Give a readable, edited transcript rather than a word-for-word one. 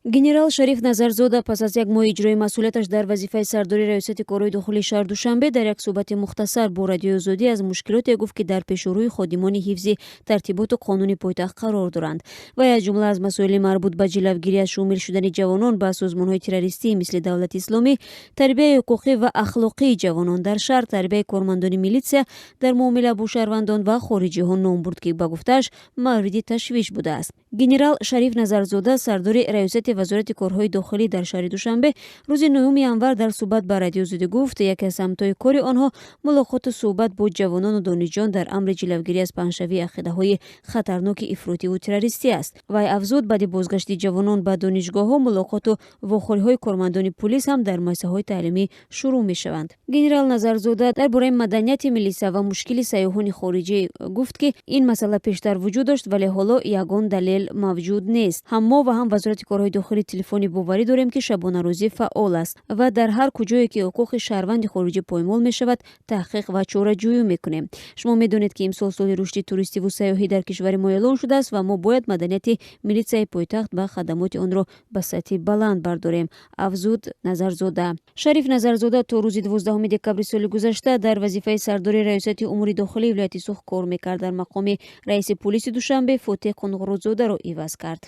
Генерал Шариф Назарзода пас аз як моҳи иҷрои масъулияташ дар вазифаи сардори Раёсати корҳои дохилии шаҳри Душанбе дар як суҳбати мухтасар бо Радиои Озодӣ аз мушкилоте гуфт, ки дар пеши рӯи ходимони ҳифзи тартиботу қонуни пойтахт қарор доранд. Вай аз ҷумла аз масоили марбут ба ҷилавгирӣ аз шомил шудани ҷавонон ба созмонҳои террористӣ, мисли Давлати Исломӣ, тарбияи ҳуқуқӣ ва ахлоқии ҷавонон дар шаҳр, тарбияи кормандони милитсия дар муомила бо шаҳрвандон ва хориҷиҳо ном бурд, ки ба гуфтааш мавриди ташвиш будааст. Генерал Шариф Назарзода, сардори Раёсати Вазорати корҳои дохилӣ дар шаҳри Душанбе, рӯзи 9 январ дар суҳбат ба Радиои Озодӣ гуфт, яке аз самтҳои кори онҳо мулоқоту суҳбат бо ҷавонону донишҷӯён дар амри ҷилавгирӣ аз паҳншавии ақидаҳои хатарноки ифротиву террористӣ аст. Вай афзуд, баъди бозгашти ҷавонон ба донишгоҳҳо мулоқоту вохӯриҳои кормандони пулис ҳам дар муассисаҳои таълимӣ шурӯъ мешаванд. Генерал Назарзода дар бораи маданияти милиса ва мушкили сайёҳони хориҷӣ гуфт, ки ин масъала пештар вуҷуд дошт, вале ҳоло ягон далел мавҷуд нест. Ҳам мо ва ҳам Вазорати корҳои дохилӣ телефони боварӣ дорем, ки шабонарӯзӣ фаъол аст ва дар ҳар куҷое ки ҳуқуқи шаҳрванди хориҷӣ поймол мешавад, таҳқиқ ва чораҷӯӣ мекунем. Шумо медонед, ки имсол соли рушди туристиву сайёҳӣ дар кишвари мо эълон шудааст ва мо бояд маданияти милитсияи пойтахт ва хадамоти онро ба сатҳи баланд бардорем, афзуд Назарзода. Шариф Назарзода то рӯзи 12 декабри соли гузашта дар вазифаи сардори Раёсати умури дохилии вилояти Суғд кор мекард. Дар мақоми раиси пулиси Душанбе Фотеҳ Қунғуротзодаро иваз кард.